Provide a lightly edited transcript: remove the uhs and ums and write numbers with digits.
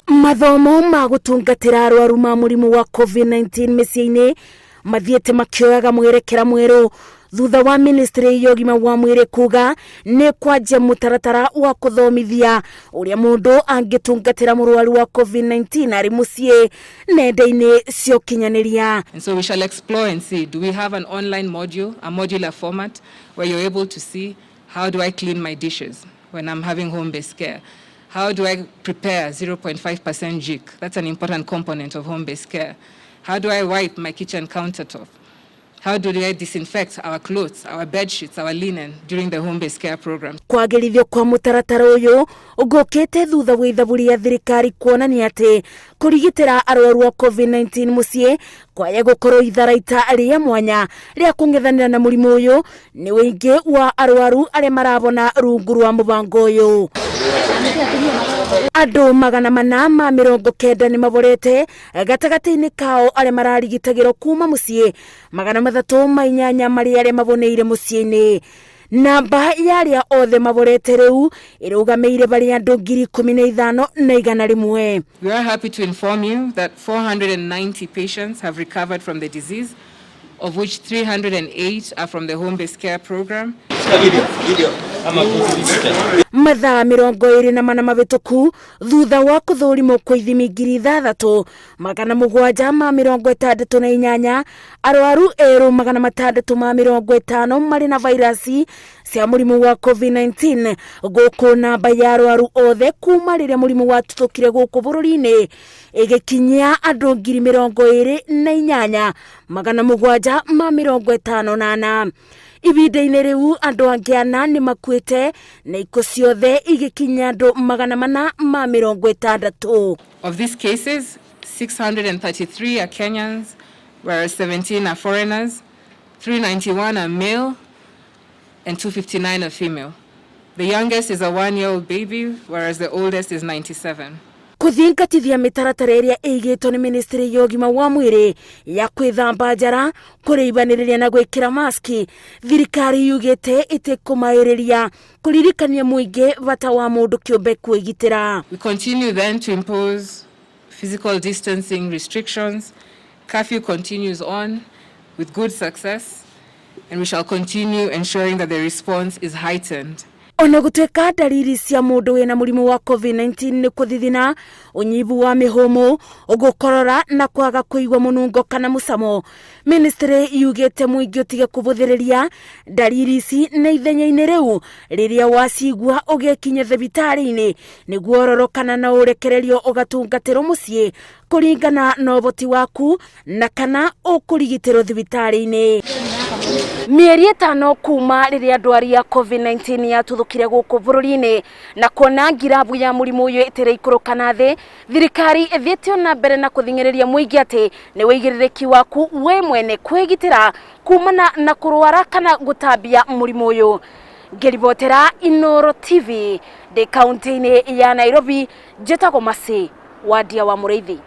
Mathomo ma gũtungatĩra arwaru ma mũrimũ wa COVID-19 mĩciĩ-inĩ mathiĩte makĩoyaga mwerekera mwerũ thutha wa ministry ya ũgima wa mwĩrĩ kuga nĩ kwanjia mũtaratara wa kũthomithia ũrĩa mũndũ angĩtungatĩra mũrwaru wa COVID-19 arĩ mũciĩ nenda-inĩ cia ũkinyanĩria. And so we shall explore and see, do we have an online module, a modular format, where you're able to see how do I clean my dishes when I'm having home-based care? How do I prepare 0.5% Jik? That's an important component of home-based care. How do I wipe my kitchen countertop? How do I disinfect our clothes, our bed sheets, our linen during the home-based care program? Kwagĩrithio kwa mũtaratara ũyũ gũkĩte thutha wa ithabu rĩa thirikari kuonania atĩ kũrigitĩra arwaru a COVID-19 mũciĩ kwaya gũkorwo itharaita rĩa mwanya rĩa kũng'ethanĩra na mũrimũ ũyũ nĩ ũingĩ wa arwaru arĩa marabona rungu rwa mũbango ũyũ. Andũ 490 nĩ maborete, gatagatĩ-inĩ kao arĩa mararigitagĩrwo kuma mũciĩ 308 marĩ arĩa maboneire mũciĩ-inĩ. Namba ya arĩa othe maborete rĩu ĩrũgamĩire barĩ andũ 15,101. We are happy to inform you that 490 patients have recovered from the disease, of which 308 are from the home-based care program. Mathaa 24 mabĩtũku thutha wa kũthũrimwo kwa ithimi 6768, arwaru erũ 650 marĩ na vairasi cia mũrimũ wa COVID-19, gũkũ namba ya arwaru othe kuma rĩrĩa mũrimũ watuthũkire gũkũ bũrũri-inĩ ĩgĩkinyia andũ 28,754. Ibinda-inĩ rĩu andũ angĩ ana nĩ makuĩte na ikuũ ciothe igĩkinya andũ 460. Of these cases, 633 are Kenyans, whereas 17 are foreigners, 391 are male, and 259 are female. The youngest is a 1-year-old baby, whereas the oldest is 97. Kũthingatithia mĩtaratara ĩrĩa ĩigĩtwo nĩ ministry ya ũgima wa mwĩrĩ ya kwĩthamba njara, kũrĩibanĩrĩria na gwĩkĩra maski, thirikari yugĩte ĩtĩkũmaĩrĩria kũririkania mũingĩ bata wa mũndũ kĩũmbe kwĩgitĩra. We continue then to impose physical distancing restrictions. Curfew continues on with good success, and we shall continue ensuring that the response is heightened. Ona gũtuĩka ndariri cia mũndũ wĩna mũrimũ wa COVID-19 nĩ kũthithina, ũnyivu wa mĩhũmũ, gũkorora na kwaga kũigua mũnungo kana mũcamo, ministry yugĩte mũingĩ ũtige kũbũthĩrĩria ndariri ici na ithenya-inĩ rĩu rĩrĩa wacigua ũgĩkinya thibitarĩ-inĩ nĩguo ũrorwo kana no ũrekererio ũgatungatĩrwo mũciĩ kũringana na ũhoti waku na kana ũkũrigitĩrwo thibitarĩ-inĩ. Mĩeri 5 kuma rĩrĩa ndwari ya COVID-19 yatuthũkire gũkũ bũrũri-inĩ na kuona ngirabu ya mũrimũ ũyũ ĩtĩraikũrũka na thĩ, thirikari ĩthiĩte ona mbere na kũthing'ĩrĩria mũingĩ atĩ nĩ wĩigĩrĩrĩki waku we mwene kwĩgitĩra kumana na kũrwara kana gũtambia mũrimũ ũyũ. Ngĩribotera Inooro TV ndĩ kaunti-inĩ ya Nairobi, njĩtagwo Mercy Wandia wa Mũrĩithi.